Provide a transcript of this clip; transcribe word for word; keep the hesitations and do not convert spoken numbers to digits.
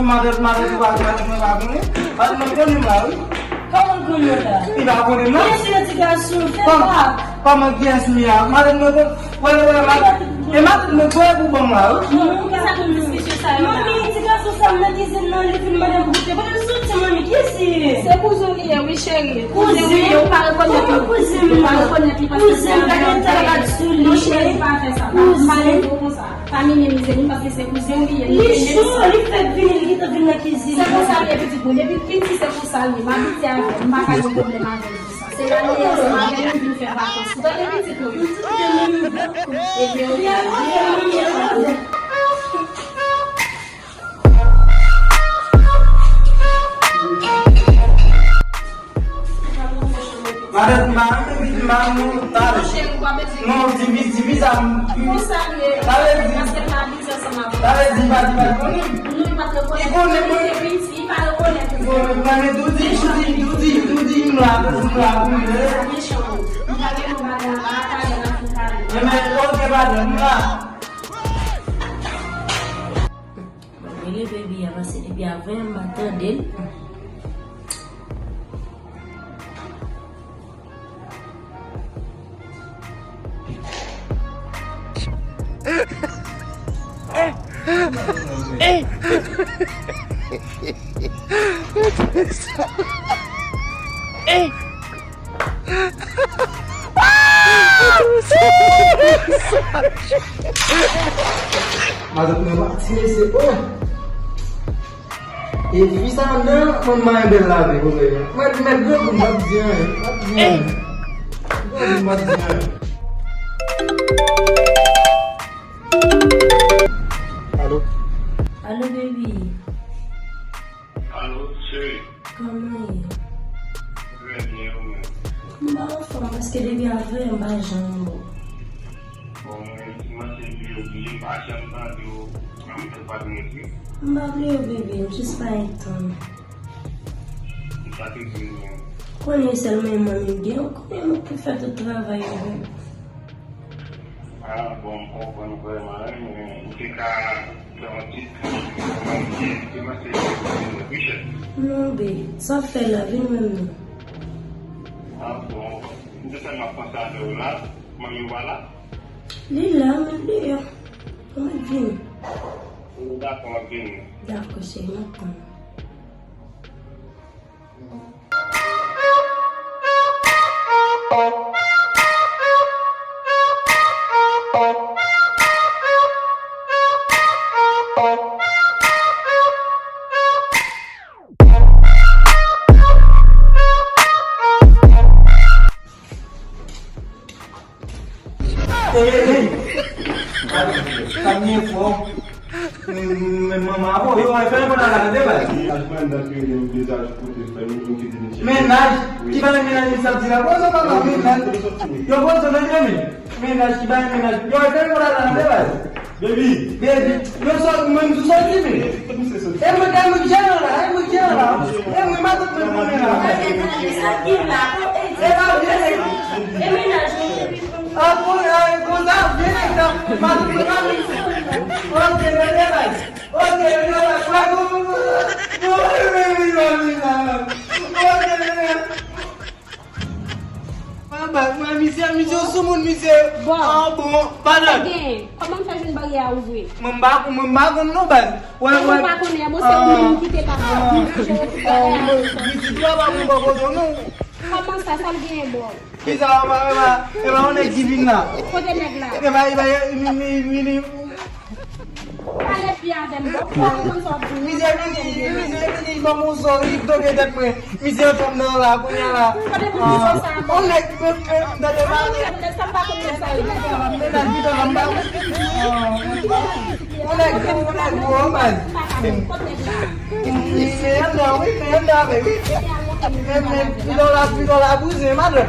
Matant, matant, ou pa, matant mwen pa konnen. Matant mwen konnen m la, wi. Kòman l konnen w la? Li pa konnen m la. Kiyès nan ti gason? Fè bak. Kòman kiyès m ye a? Matant mwen konnen. Wè, wè, matant. E matant mwen kwè pou ban m la, wi. Manmi, kisa tout diskisyon sa yo la? Manmi, ti gason sa m nan kizin nan, li vin mande m pou goute. Kote l soti, manmi? Kiyès li ye? Se kouzen w li ye, wi, cheri. Kouzen w li ye, ou pa rekonèt li. Kouzen m nan. Ou pa rekonèt li paske se avè yon tèl. Monchè, li pa fè sa. Pa, pa leve w konsa. Pa minimize li, paske se kouzen w li ye, li cho, li fèk vini, li gentan vin nan kizin. Se konsa l ye, pitit mwen. Depi l piti, se konsa l ye. M abitye avè l, m pa ka gen pwoblèm avè l konsa. Se la li ye, se avè l, li vin fè vakans. Ou tande, pitit mwen? Ebyen, ok. Madanm, m pa renmen pitit madanm nou, talè. Non, di vi, di vi sa m. Talè di. Talè di, pa di, pa di konnen. Li konnen mwen. Li konnen mwen, men tou di, tou di, tou di, tou di, m la, tou di, m la, tou di. Men, men, ok, madanm, m la. Mwen rele baby a, paske depi avan yè m pa tande l. Matant mwen pati, mesye, oh! E fi sa nan manman e bèl lavi, kote. Mwen, mwen grangou, m p ap di anyen, m p ap di anyen. Grangou, m p ap di anyen. Alo? Alo, baby. Alo, cheri. Kòman w ye? Trè byen, ou menm? M pa anfòm, paske depi avan yè m pa janm wè w. Bon, mwen, si mwen se bliye w, bliye, m pa janm tande w, mwen, m pa bliye w, bebe, m jis pa gen tan. Ou pa te di m, non. Konnen sèlman manmi m gen, ou konnen mwen pou fè tout travay yo, bebe. Ah, bon, m konprann vrèman, wi, men ou te ka fè yon ti, kòman di, ti mache, wi, chèf. Non, bebe, sa w fè la, vin wè m non. Ah, bon, m te sèlman panse avè w la, manmi w pa la? Li la, men l deyò. Mwen vini. Dakò, m ap vini. Dakò, cheri, m ap tann ou. Ey, ey, ey. Sa gen fò. Men, men, manman, bon, yo, fè yon pòt la, tande, baz. Mennaj, ki bagay mennaj sa di la? Bon, non, papa, mennaj. Yo, bon, non, non, non. Mennaj, ki bagay mennaj? Yo, fè yon pòt la, tande, baz. Baby. Baby. Yo, sòt, mwen, m sou sòti, men. E mwen, e mwen, jèn la, e mwen, jèn la. E mwen, matant mwen, mwen la. E pa vye, e mennaj, mwen. Ah, bon, ah, konsa, vye nèg sa. Matant mwen, matant mwen. Ok, mennaj. Ok, mennaj. Ok, mennaj. Mwen, mwen, misye, misye sou moun, misye. Bon. Ah, bon, padan. Sa gen? Kòman m fè jwenn baryè a ouvri? Mwen, m pa, mwen, m pa konn non, baz. Wè, wè. Ou pa konnen, bon, se pou moun ki te ka jere tout bagay a. Misye, misye, pa bon, pa bon, non. Kòman sa, sa l genyen, bon? Kisa, e pa, e pa, e pa yon nèg ki vin la? Kote nèg la? E pa, e pa, e, mi, mi, mi, mi. Pale pi avè m, bon, fò w konn sa w ap di. Misye vini, misye vini, ban m yon sò, li toke tèt mwen. Misye antre nan la, kounye a la. Kote pou m di sa, bon. Yon nèg, mwen, mwen, m tande pale. Sa m pa konn sa, wi. Mennaj, pito, m pa. Yon nèg, yon nèg, gwo, baz. Li se anndan, wi, se anndan avè, wi. Men, men, pito la, pito la, bouzen, madan.